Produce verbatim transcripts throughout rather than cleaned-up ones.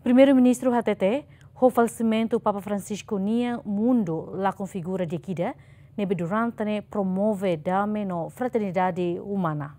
Primeiru-Ministru hatete, ho falesimentu Papa Francisco nian, mundu lakon figura di'ak ida ne'ebé durante ne'e promove dame no fraternidade umana.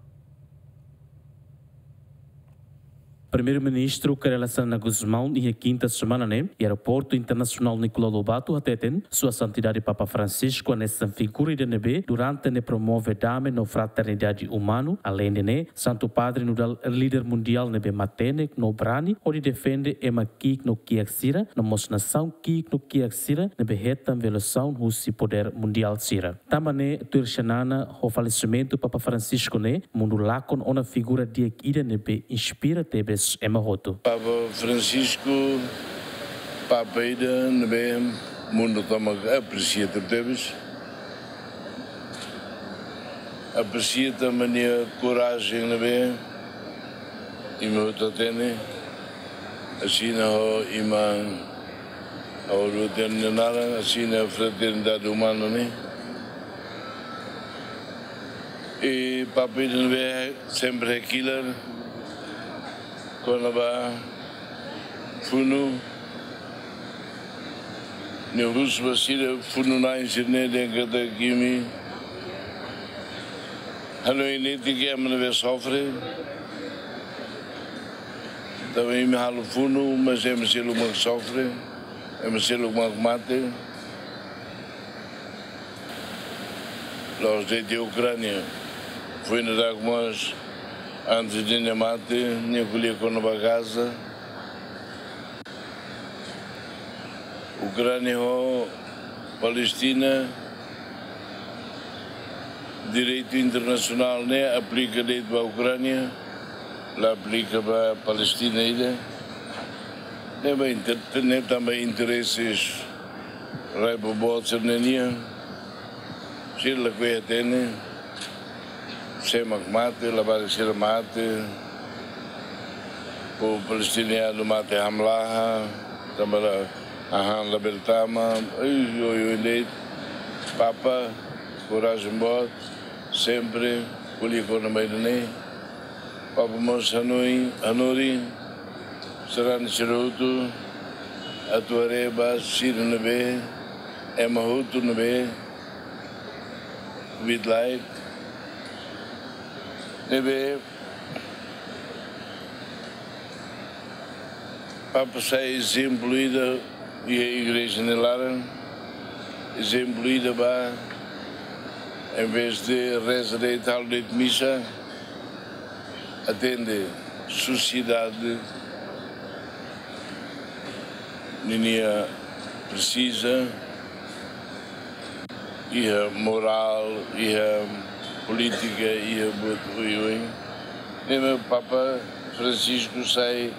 Primeiru-Ministru Kay Rala Xanana Gusmão, iha kinta semana ne'e, iha Aeroportu Internasionál Nicolau Lobato, hateten, Sua Santidade Papa Francisco hanesan figura ida ne'ebé durante ne'e promove dame no fraternidade umanu. Aleinde ne'e, Santu Padre nu'udar líder mundiál ne'ebé matenek no brani hodi defende ema ki'ik no kiak sira, no mós nasaun ki'ik no kiak sira ne'ebé hetan violasaun husi podér mundiál sira. Tanba ne'e, tuir Xanana, ho falesimentu Papa Francisco ne'e, mundu lakon ona figura di'ak ida ne'ebé inspira tebes ema hotu. Papa Francisco, Papa ida ne'ebé mundu tomak apresia tebetebes. Apresia tanba nia korajen ne'ebé imi hotu hatene, asina ho iman, ha'u haluha tiha nia naran, asina fraternidade umana ne'e. I Papa ida ne'ebé sempre hakilar kona-ba funu, nia husu ba sira funu-na'in sira-ne'e dehan katak imi hanoin netik ema ne'ebé sofre. Tanba imi halo funu, mas ema seluk mak sofre, ema seluk mak mate. La'ós de'it iha Ukránia. Foin daudauk mós, antes de nia mate, nia ko'alia kona-ba Gaza. Ukránia ho Palestina, direitu internasionál ne'e aplika de'it ba Ukránia, la aplika ba Palestina ida. Ne'e ba inter-, ne'e tanba intereses rai boboot sira-ne'e nian. Sira lakohi hatene sé mak mate, labarik sira mate. Povu palestinianu mate hamlaha, tanba la, hahán labele tama, ai, oi, oi, de'it. Papa, korajen boot, sempre ko'alia kona-ba ida-ne'e. Papa mós hanoin, hanorin sarani sira hotu atu haree ba sira ne'ebé, ema hotu ne'ebé kbiit-laek, ne'ebé Papa sai ezemplu ida iha igreja nia laran, ezemplu ida ba, em vez de reza de'it, halo de'it misa, atende sosiedade ninia presiza, iha morál, iha polítika, iha buat oioin. Ne'ebé Papa Francisco sai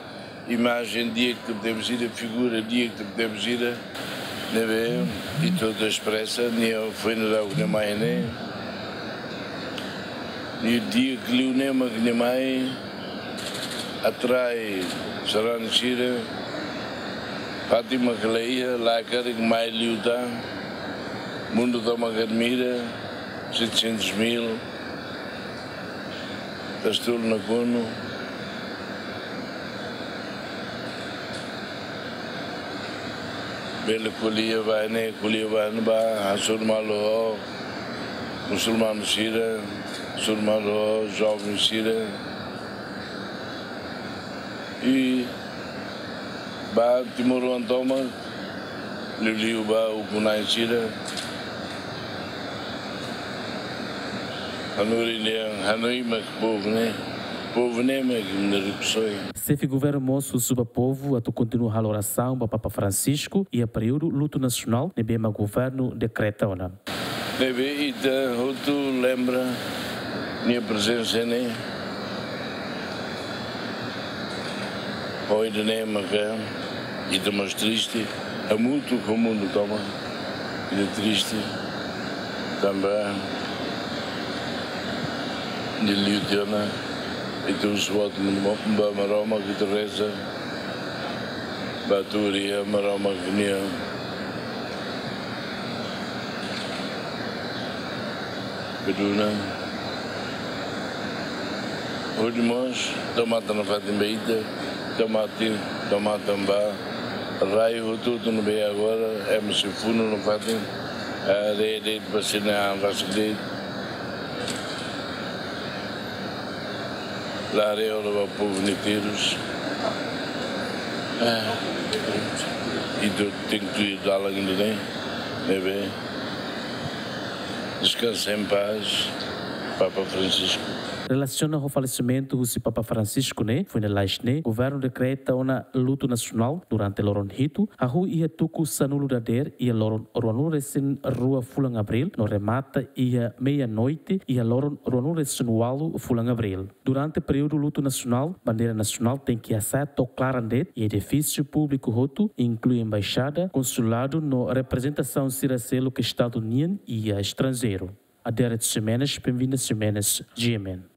imajen di'ak tebetebes ida, figura di'ak tebetebes ida, ne'ebé ita hotu espresa, nia foin daudauk nia mai ne'e. Nia di'ak liu ne'e mak nia mai atrai sarani sira. Fátima kala iha, la karik mai liután. Mundu tomak admira, setecentos mil. Kastul na kunu. Bele ko'alia ba ne'e, ko'alia ba ne'ebá, hasoru malu ho musulmanu sira, hasoru malu ho joven sira. I ba timoroan tomak, liuliu ba ukun-na'in sira. Hanorin dehan, hanoin mak povu ne'e, povu ne'e mak imi-nia rikusoin. Xefe governu mós husu ba povu atu kontinua halo orasaun ba Papa Francisco iha períodu lutu nasionál ne'ebé mak governu dekreta ona. Ne'ebé ita hotu lembra nia prezensa ne'e. Ho ida-ne'e maka ita mós triste, hamutuk ho mundu tomak. Ita triste tanba nia liu tiha ona. Ita husu buat ba Maromak, ita reza ba tuur iha Maromak nia perduna. Hodi mós tau matan nafatin ba ita, tau matan Tomatan ba, rai hotu-hotu ne'ebé agora, M C funu no fatin, eh, de, de, basina rasik de. Lare ora ba povu ne'e terus. Eh, ita tenke dalan ida-ne'e, ne'ebé. Descansa em paz, Papa Francisco. Relasiona ho falesimentu husi Papa Francisco ne'e, foin lalais ne'e, governu dekreta ona lutu nasionál durante loron hitu, hahú iha tuku sanulu dadeer iha loron ruanulu-resin-rua fulan Abríl, no remata iha meia-noite iha loron ruanulu-resin-ualu fulan Abríl. Durante períodu lutu nasionál, bandeira nasionál tenke hasa'e to'o klaran de'it iha edifísiu públiku hotu, inklui embaixada, konsuladu no reprezentasaun sira seluk Estadu nian iha estranjeiru. Adérito Ximenes, Benvinda Ximenes, G M N.